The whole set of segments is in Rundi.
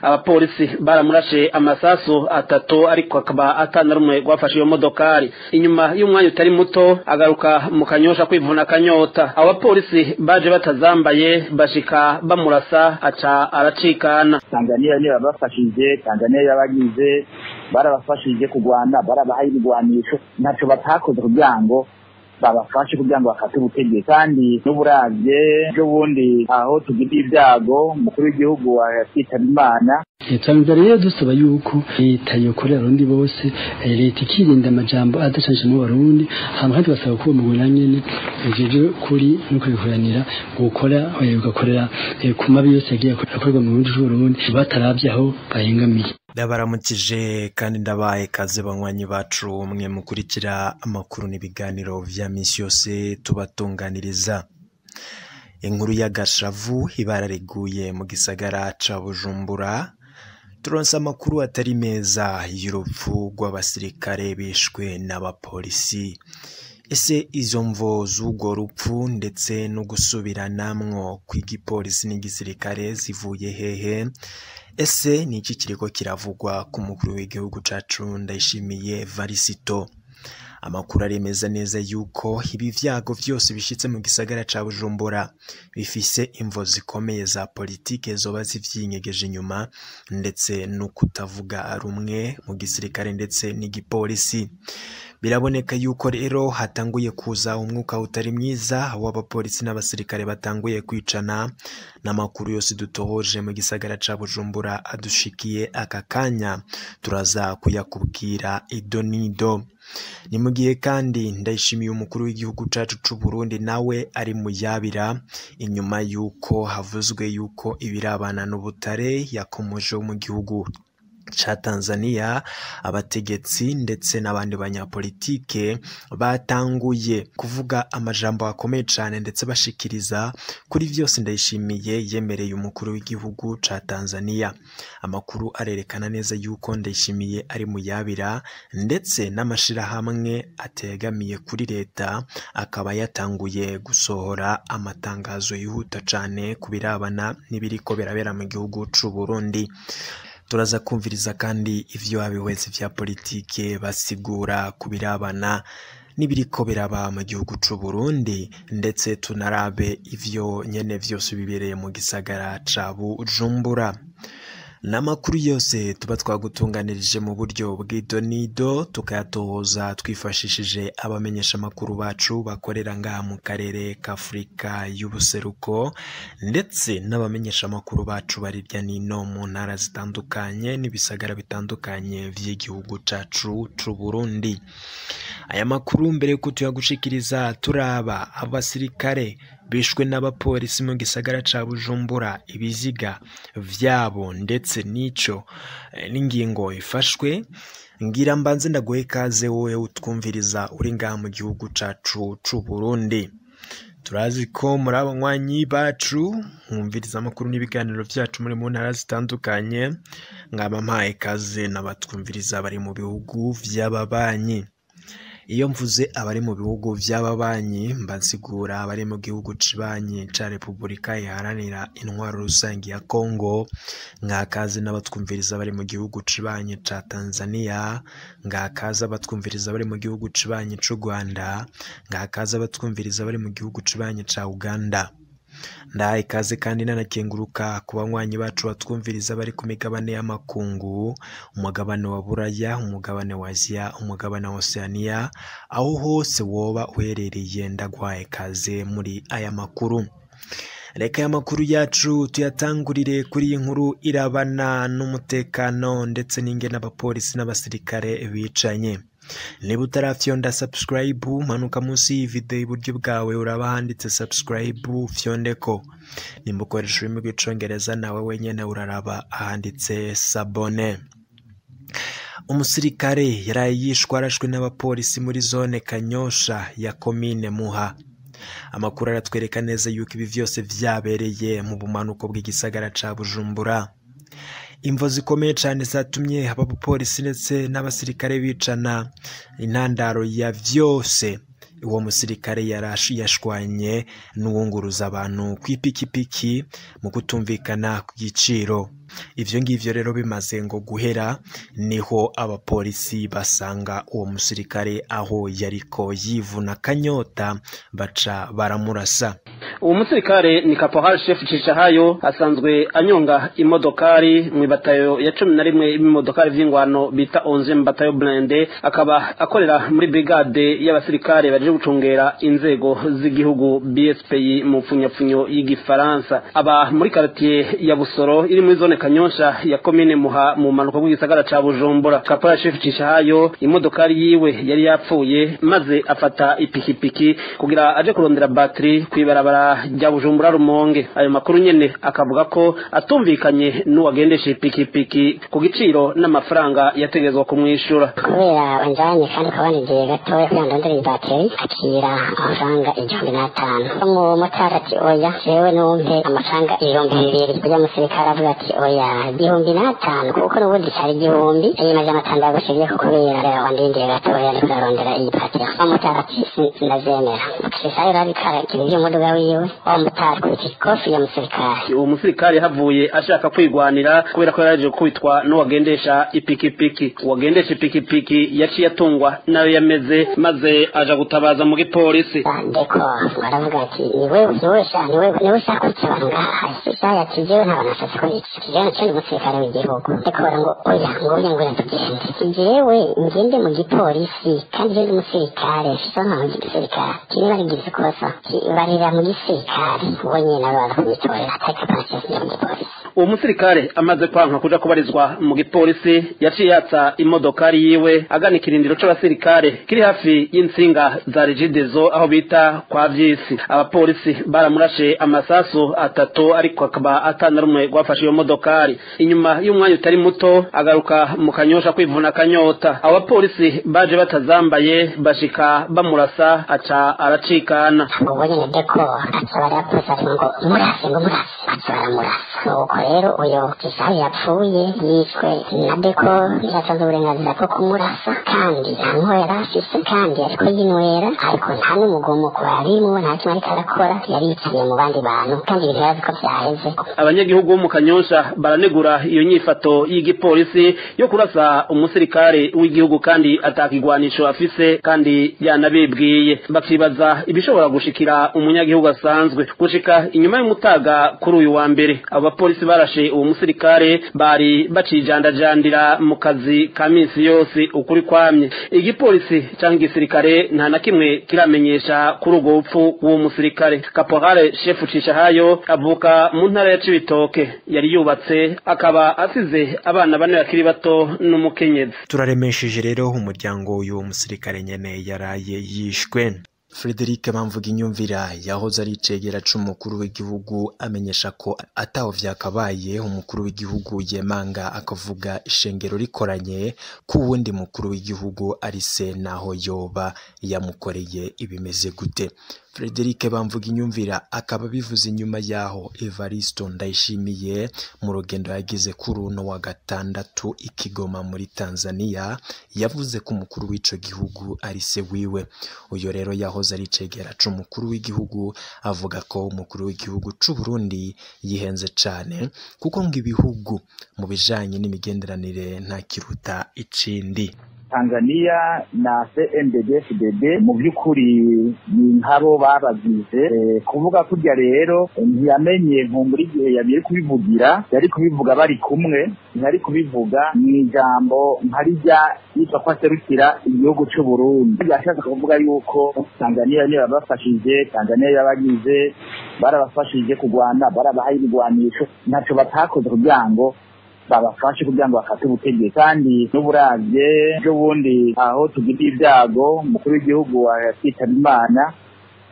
Abapolisi baramurashe amasasu atatu, ariko akaba atanarumwe gwafashe iyo modokari. Inyuma y'umwanya utari muto agaruka mu Kanyosha kwivuna kanyota, abo bapolisi baje batazambaye bashika bamurasa aca aracikana. Tanzania niyo yabafashije, Tanzania yabagize, barabafashije kugwana, barabahaye ibigwanisho, ntacyo batakoze kugira ngo babafashe kugira ngo bafate ubutegetsi. Kandi n'uburavye ejo aho tugira ibyago, umukuru w'igihugu yakitaba Imana. Tanzania dusaba yuko leta yokorera abarundi bose, leta ikirinda amajambo adashanje mu Barundi, hama kandi basaba ko mu nyene ejeje kuri no kwikuranira gukora ugakorera ku mabi yose yagiye akorwa mu Burundi c'Uburundi bataravye aho bahengamiye. Ndabaramukije kandi ndabaye kaze banywanyi bacu mwe mukurikira amakuru n'ibiganiro vya misi yose tubatunganiriza. Inkuru y'agashavu ibara riguye mu gisagara ca Bujumbura. Turonse amakuru atari meza y'urupfu rw'abasirikare bishwe n'abapolisi. Ese izo mvo z'urwo rupfu ndetse no gusubiranamwo kw'igipolisi n'igisirikare zivuye hehe? Ese ni iki kiriko kiravugwa ku mukuru w'igihugu cacu Ndayishimiye Varisito? Amakuru aremeza neza yuko ibi vyago vyose bishitse mu gisagara ca Bujumbura bifise imvo zikomeye za politike zoba zivyinyegeje inyuma, ndetse no kutavuga rumwe mu gisirikare ndetse n'igipolisi. Biraboneka yuko rero hatanguye kuza umwuka utari mwiza w'abapolisi n'abasirikare batanguye kwicana. N'amakuru yose dutohoje mu gisagara ca Bujumbura adushikiye aka kanya turaza kuyakubwira idonido. Ni mu gihe kandi Ndayishimiye umukuru w'igihugu cacu c'u Burundi nawe ari mu yabira, inyuma yuko havuzwe yuko ibirabana n'ubutare yakomoje mu gihugu ca Tanzania, abategetsi ndetse n'abandi banyapolitike batanguye kuvuga amajambo akomeye cane ndetse bashikiriza kuri vyose Ndayishimiye yemereye umukuru w'igihugu ca Tanzania. Amakuru arerekana neza yuko Ndayishimiye ari mu yabira, ndetse n'amashirahamwe ategamiye kuri leta akaba yatanguye gusohora amatangazo yihuta cane kubirabana n'ibiriko birabera mu gihugu c'u Burundi. Turaza kumviriza kandi ivyo abihwezi vya politike basigura kubirabana n'ibiriko biraba mu gihugu c'u Burundi, ndetse tunarabe ivyo nyene vyose bibereye mu gisagara ca Bujumbura. N'amakuru yose tuba twagutunganirije mu buryo bw'idonido, tukayatohoza twifashishije abamenyesha amakuru bacu bakorera ngaha mu karere k'Afrika y'ubuseruko, ndetse n'abamenyesha amakuru bacu bari hirya nino mu ntara zitandukanye n'ibisagara bitandukanye vy'igihugu cacu c'u Burundi. Aya makuru mbere yuko tuyagushikiriza turaba abasirikare bishwe n'abapolisi mu gisagara ca Bujumbura, ibiziga vyabo ndetse n'ico n'ingingo ifashwe. Ngira mbanze ndaguhe ikaze wowe utwumviriza uri ngaha mu gihugu cacu c'u Burundi. Turazi ko muri abanywanyi bacu mwumviriza amakuru n'ibiganiro vyacu muri mu ntara zitandukanye, nkaba mpaye ikaze n'abatwumviriza bari mu bihugu vy'ababanyi. Iyo mvuze abari mu bihugu vy'ababanyi mba nsigura abari mu gihugu cibanyi ca Repubulika Iharanira Intwaro Rusangi ya Kongo, nkakaze n'abatwumviriza bari mu gihugu cibanyi ca Tanzania, nkakaze abatwumviriza bari mu gihugu cibanyi c'u Rwanda, nkakaze abatwumviriza bari mu gihugu cibanyi ca Uganda. Ndahaye ikaze kandi nanakenguruka ku banywanyi bacu batwumviriza bari ku migabane y'amakungu, umugabane wa Buraya, umugabane wa Aziya, umugabane wa Oceania, aho hose woba uherereye ndaguhaye ikaze muri aya makuru. Reka aya makuru yacu tuyatangurire kuri iyi nkuru irabana n'umutekano ndetse n'ingene abapolisi n'abasirikare bicanye. Niba utarafyonda subscribe, manuka munsi y'iyi video iburyo bwawe uraba handitse subscribe, fyondeko. Nimba ukoresha ururimi rw'icongereza nawe wenyene uraraba ahanditse s'abonner. Umusirikare yaraye yishwe arashwe n'abapolisi muri zone Kanyosha ya komine Muha. Amakuru aratwereka neza yuko ibi vyose vyabereye mu bumanuko bw'igisagara ca Bujumbura. Imvo zikomeye cane zatumye abapolisi ndetse n'abasirikare bicana, intandaro ya vyose uwo musirikare yashwanye n'uwunguruza abantu kw'ipikipiki mu kutumvikana ku giciro. Ivyo ngivyo rero bimaze ngo guhera, niho abapolisi basanga uwo musirikare aho yariko yivuna kanyota, baca baramurasa. Uwo musirikare ni Caporal Chef Cishahayo, asanzwe anyonga imodokari mu batayo ya 11 y'imodokari vy'ingwano bita 11 batayo blindé, akaba akorera muri brigade y'abasirikare baje gucungera inzego z'igihugu BSPI mu pfunyapfunyo y'igifaransa. Aba muri quartier ya Busoro iri muri zone Kanyosha ya commune Muha mu manuko bw'igisagara ca Bujumbura. Caporal Chef Cishahayo imodokari yiwe yari yapfuye, maze afata ipikipiki kugira aje kurondera batterie kwibarabara rya Bujumbura Rumonge. Ayo makuru nyene akavuga ko atumvikanye n'uwagendesha ipikipiki ku giciro n'amafaranga yategezwa kumwishura. Kubera anjanye kandi kubana igihe gatoya kugira ndondere batterie, akira amafaranga 1500. Umumotari ati oya, jewe numpe amafaranga 2000. Ujya musirikare avuga ati oya, 1500 kuko n'ubundi cari 1000 ayo majana atanu yagushiriyeko kubera wandindiye gatoya ndiko ndarondera iyi batterie. Umumotari ati ndavyemera. Cishayo arabikara ikibiri umuduga wiwe, uwo motari kubita ikofi ya musirikare. Uwo musirikare havuye ashaka kwigwanira kubera ko yaraje kubitwa n'uwagendesha ipikipiki. Uwagendesha ipikipiki yaciye atungwa nayo yameze, maze aja gutabaza mu gipolisi. Ndeko baravuga ati niwe ushaka kwica abantu ngaha. Cishayo ati jewe nta bantu nashatse kubica, jewe naco ndi umusirikare w'igihugu. Ndeko ngo oya, ngo oya, ngo tugende, jewe ngende mu gipolisi kandi jewe ndi umusirikare, mfise aho mu gisirikare. Niba rigize ikosa barira mu gisirikare, uwo nyene nawe baza kubitorera atari kapansi mu gipolisi. Uwo musirikare amaze kwanka kuja kubarizwa mu gipolisi, yaciye yatsa imodokari yiwe agana ikirindiro c'abasirikare kiri hafi y'intsinga za Regideso aho bita kwa Vyisi. Abapolisi baramurashe amasasu 3, ariko akaba atanarumwe rwafashe iyo modokari. Inyuma y'umwanya utari muto agaruka mu Kanyosha kwivuna kanyota. Abapolisi baje batazambaye bashika bamurasa, aca aracikana. Ubwo nyene Deko aca barapusa ngo murase, ngo murase, aca baramurasa. Nuko rero uyo Cishayo yapfuye yishwe na Deko, yatanze uburenganzira bwo kumurasa, kandi nta nkoho yari afise, kandi ariko yinywera, ariko nta n'umugumuko yarimwo, nta kimwe ariko arakora, yari yiciye mu bandi bantu kandi ibintu yarazi ko vyaheze. Abanyagihugu bo mu Kanyosha baranegura iyo nyifato y'igipolisi yo kurasa umusirikare w'igihugu kandi atakigwanisho afise, kandi yanabibwiye. Bakibaza ibishobora gushikira umunyagihugu asanzwe. Gushika inyuma y'umutaga kuri uyu wa mbere, abapolisi barashe uwo musirikare bari bacijandajandira mu kazi ka minsi yose ukuri kwamye. Igipolisi canke igisirikare nta na kimwe kiramenyesha kuri urwo rupfu w'uwo musirikare. Caporal Chef Cishahayo avuka mu ntara ya Cibitoke, yari yubatse akaba asize abana bane bakiri bato n'umukenyezi. Turaremesheje rero umuryango w'uwo musirikare nyene yaraye yishwe. Frederic Bamvuginyumvira yahoze ari icegera c'umukuru w'igihugu amenyesha ko ataho vyakabaye umukuru w'igihugu yemanga akavuga ishengero rikoranye ku wundi mukuru w'igihugu ari se naho yoba yamukoreye ibimeze gute. Frederic Bamvuginyumvira akaba bivuze inyuma yaho Evaristo Ndayishimiye mu rugendo yagize kuri uno wa gatandatu i Kigoma muri Tanzania yavuze ko umukuru w'ico gihugu ari se wiwe. Uyo rero yahoze ari icegera c'umukuru w'igihugu avuga ko umukuru w'igihugu c'u Burundi yihenze cane kuko ngo ibihugu mu bijanye n'imigenderanire nta kiruta ikindi. Tanzania na CNDD-FDD mu by'ukuri ni nkabo babagize kuvuga kurya rero ntiyamenye nkumbura igihe yabiye kubivugira, yari kubivuga bari kumwe, ntiyari kubivuga mu ijambo nkarijya yitwa ko aserukira igihugu c'u Burundi. Yashatse kuvuga yuko Tanzania niyo yabafashije, Tanzania yabagize, barabafashije kugwana, barabahaye ibigwanisho, ntaco batakoze kugira ngo babafashe kugira ngo bafate ubutegetsi. Kandi n'uburavye ejo bundi aho tugira ibyago umukuru w'igihugu akitaba Imana,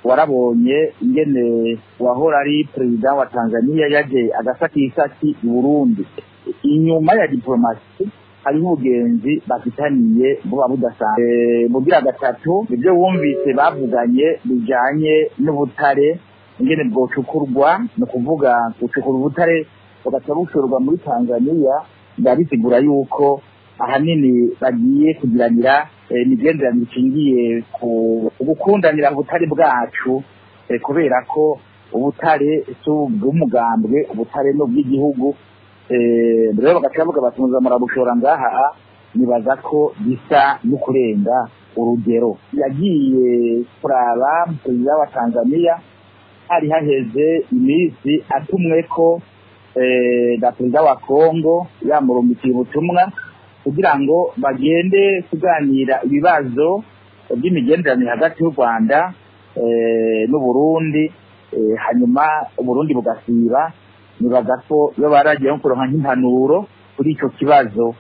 warabonye ingene wahora ari perezida wa Tanzania yaje agasakisaki i Burundi. Inyuma ya diplomasi hariho ubugenzi bafitaniye buba budasanzwe. Bugira gatatu ibyo wumvise bavuganye bijanye n'ubutare ingene bwocukurwa, ni ukuvuga gucukura ubutare bugaca bushorwa muri Tanzania, ndabisigura yuko ahanini bagiye kugiranira imigenderanire ishingiye ku gukundanira ubutare bwacu, kubera ko ubutare si ubw'umugambwe, ubutare ni ubw'igihugu. Rero bagaca bavuga bati muza murabushora ngaha, nibaza ko bisa no kurenga urugero. Yagiye kuraba perezida wa Tanzania, hari haheze iminsi atumwe ko na perezida wa Kongo yamurungikiye ubutumwa kugira ngo bagende kuganira ibibazo by'imigenderanire hagati y'u Rwanda n'Uburundi, hanyuma Uburundi bugasiba. Nibaza ko iyo baragiye nko kuronka nk'impanuro kuri ico kibazo,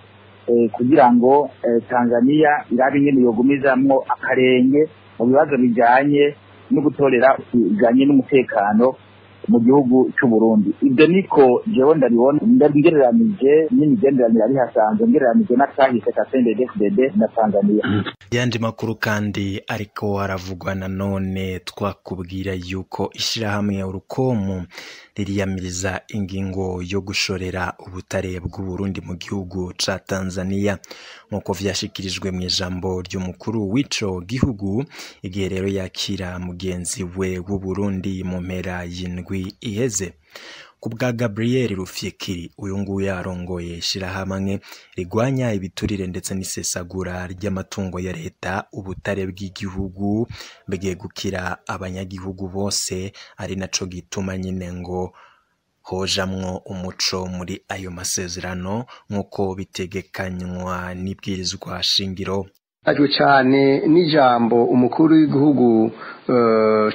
kugira ngo Tanzania irabe ingene yogumizamwo akarenge mu bibazo bijanye no gutorera bijanye n'umutekano mu gihugu cy'u Burundi. Ibyo niko jewe ndabibona, ngereranije n'imigenderanire ari hasanzwe, ngereranije n'akahise ka CNDD-FDD na Tanzania. Yandi makuru kandi ariko aravugwa nanone, twakubwira yuko ishirahamwe Urukomu ririyamiriza ingingo yo gushorera ubutare bw'u Burundi mu gihugu ca Tanzania, nkuko vyashikirijwe mu ijambo ry'umukuru w'ico gihugu igihe rero yakira mugenzi we w'u Burundi mu mpera y'indwi iheze. Kubwa Gabriel Rufyikiri, uyu nguyu yarongoye ishirahamwe rigwanya ibiturire ndetse n'isesagura ry'amatungo ya leta, ubutare bw'igihugu bwegukira abanyagihugu bose, ari naco gituma nyine ngo hojamwo umuco muri ayo masezerano nk'uko bitegekanywa n'ibwirizwa shingiro. Ajwe cyane n'ijambo umukuru w'igihugu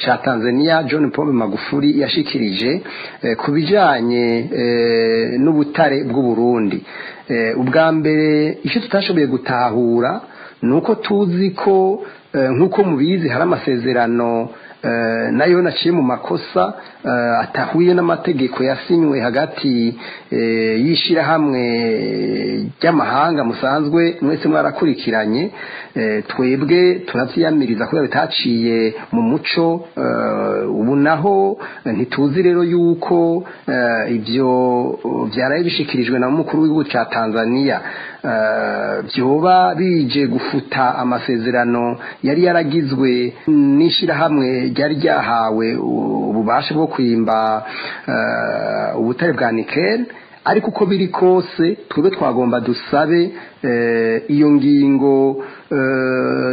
ca Tanzania John Pombe Magufuli yashikirije ku bijanye n'ubutare bw'u Burundi. Ubwa mbere icyo tutashoboye gutahura nuko tuzi ko nkuko mubizi hari amasezerano nayo naciye mu makosa atahuye n'amategeko yasinywe hagati y'ishirahamwe ry'amahanga musanzwe mwese mwarakurikiranye. Twebwe turavyiyamiriza kubera bitaciye mu muco. Ubu naho ntituzi rero yuko ivyo vyaraye bishikirijwe na mukuru w'igihugu ca Tanzania vyoba bije gufuta amasezerano yari yaragizwe n'ishirahamwe ryari ryahawe ububasha bwo kwimba ubutare bwa nickel. Ariko uko biri kose twebwe twagomba dusabe iyo ngingo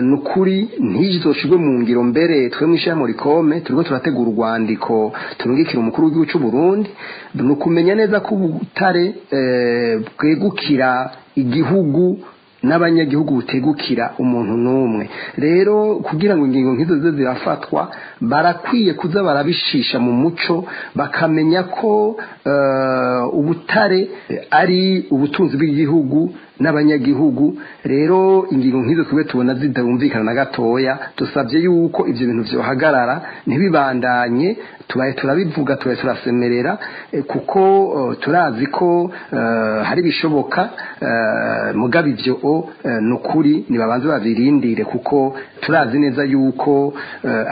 nukuri ntizoshirwe mu ngiro. Mbere twe mw'ishirahamwe Rikome turiko turategura urwandiko turungikira umukuru w'igihugu c'u Burundi, nukumenya neza ko ubutare bwegukira igihugu n'abanyagihugu butegukira umuntu n'umwe. Rero kugira ngo ingingo nk'izo zize zirafatwa, barakwiye kuza barabishisha mu muco, bakamenya ko ubutare ari ubutunzi bw'igihugu n'abanyagihugu. Rero ingingo nk'izo twebwe tubona zidumvikana na gatoya, dusabye yuko ivyo bintu vyohagarara ntibibandanye. Tubaye turabivuga, tubaye turasemerera, kuko turazi ko hari bishoboka. Mugabe ivyo nukuri nibabanze babirindire, kuko turazi neza yuko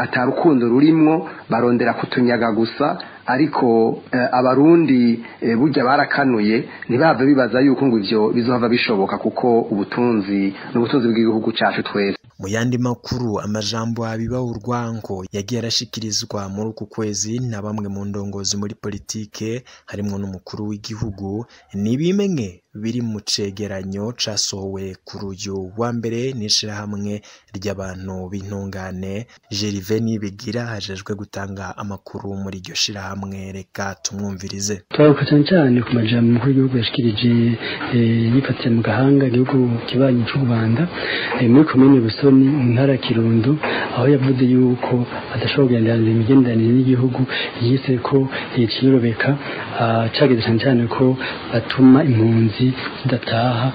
atarukundo rurimwo, barondera kutunyaga gusa. Ariko abarundi burya barakanuye, ntibave bibaza yuko ngo ivyo bizohava bishoboka, kuko ubutunzi n'ubutunzi bw'igihugu cacu twese. Mu yandi makuru, amajambo abiba urwanko yagiye arashikirizwa muri uku kwezi na bamwe mu ndongozi muri politike harimwo n'umukuru w'igihugu, ni bimwe biri mu cegeranyo casohowe kuri uyu wa mbere n'ishirahamwe ry'abantu b'intungane. Gervais Nibigira hajejwe gutanga amakuru muri iryo shirahamwe, reka tumwumvirize. Twavuga cyane cyane ku majambo umukuru w'igihugu yashikirije yifatiye mu gahanga igihugu kibanyi c'u Rwanda, muri komine Busoni mu ntara ya Kirundo, aho yavuze yuko adashobora kugenderanira imigenderanire n'igihugu yise ko ciyorobeka, cageze cyane cyane ko batuma impunzi zidataha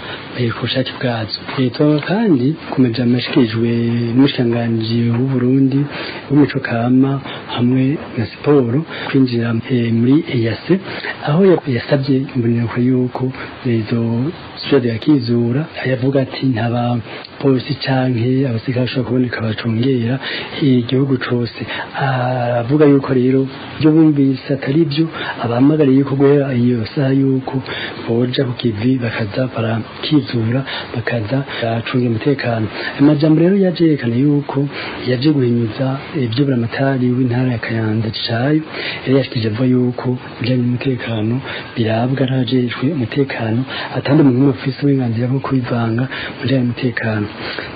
ku bushake bwazo. Twavuga kandi ku majambo yashikirijwe n'umushikiranganji w'u Burundi w'imico kama hamwe na siporo kwinjira muri EAC, aho yasabye imbonerakure yuko izo zisubira zikizura. Yavuga ati ntaba polisi canke abasirikare bashobora kuboneka bacungera igihugu cose. Aravuga yuko rero ibyo bumvise atari byo, abahamagariye yuko guhera iyo saha yuko boja ku kivi bakaza barakizura bakaza bacunga umutekano. Amajambo rero yaje yerekana yuko yaje guhinyuza ibyo buramatari w'intara ya Kayanza Cicayo yari yashikije avuga yuko ibijanye n'umutekano birabwa n'abajejwe umutekano, atandi umuntu afise uburenganzira bwo kubivanga mu bijanye n'umutekano.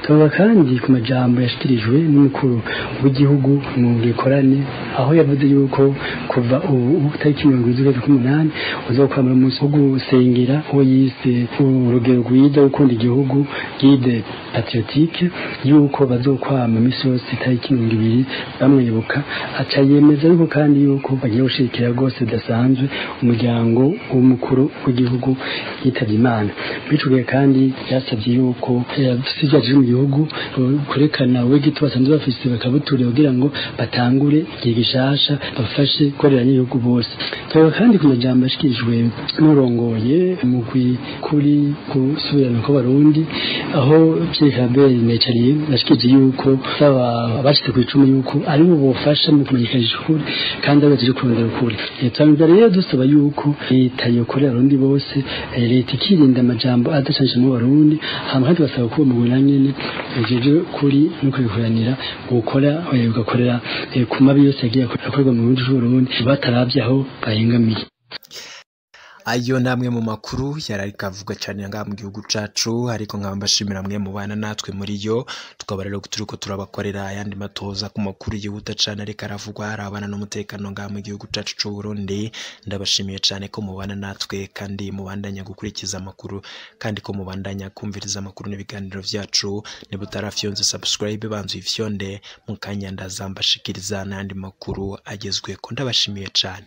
Tuvuga kandi ku majambo yashikirijwe n'umukuru w'igihugu mu gikorane, aho yavuze yuko kuva ubu tariki 28 uzokwamara umunsi wo gusengera uwo yise urugero rwiza gukunda igihugu guide patriotique, yuko bazokwama imisi yose tariki 20 bamwibuka. Aca yemeza yuko kandi yuko bagiye gushigikira rwose bidasanzwe umuryango w'umukuru w'igihugu yitavye Imana. Muri ico gihe kandi yasavye yuko sivyaje mu gihugu kurekana w'igito basanzwe bafise bakabuturira kugira ngo batangure igihe gishasha bafashe gukorera n'igihugu bose. Tuvuga kandi ku majambo yashikirijwe n'urongoye umugwi kuri gusubirana kw'Abarundi, aho Pierre Claver Ndayicariye yashikije yuko saba abashitse ku icumu yuko ari bo bofasha mu kumenyekanisha ukuri kandi abaje kurondera ukuri. Turangiza rero dusaba yuko leta yokorera Abarundi bose, leta ikirinda amajambo adacanisha mu Barundi, hama kandi basaba ko uwo mugwi nyene ujejwe kuri no kwikuranira gukora ugakorera ku mabi yose yagiye akorerwa mu Burundi c'Uburundi bataravye aho bahengamiye. Ayo namwe mu makuru yararika avuga cyane ngaha mu gihugu cacu, ariko nkaba mbashimira mwe mubana natwe muri yo. Tukaba rero turiko turabakorera ayandi matoza ku makuru yihuta cyane ariko aravugwa arabana n'umutekano ngaha mu gihugu cacu c'u Burundi. Ndabashimiye cyane ko mubana natwe kandi mubandanya gukurikiza amakuru, kandi ko mubandanya kumviriza amakuru n'ibiganiro vyacu. Niba utarafyonze subscribe banzu ifyonde mu kanya ndazambashikiriza n'andi makuru agezweko. Ndabashimiye cyane.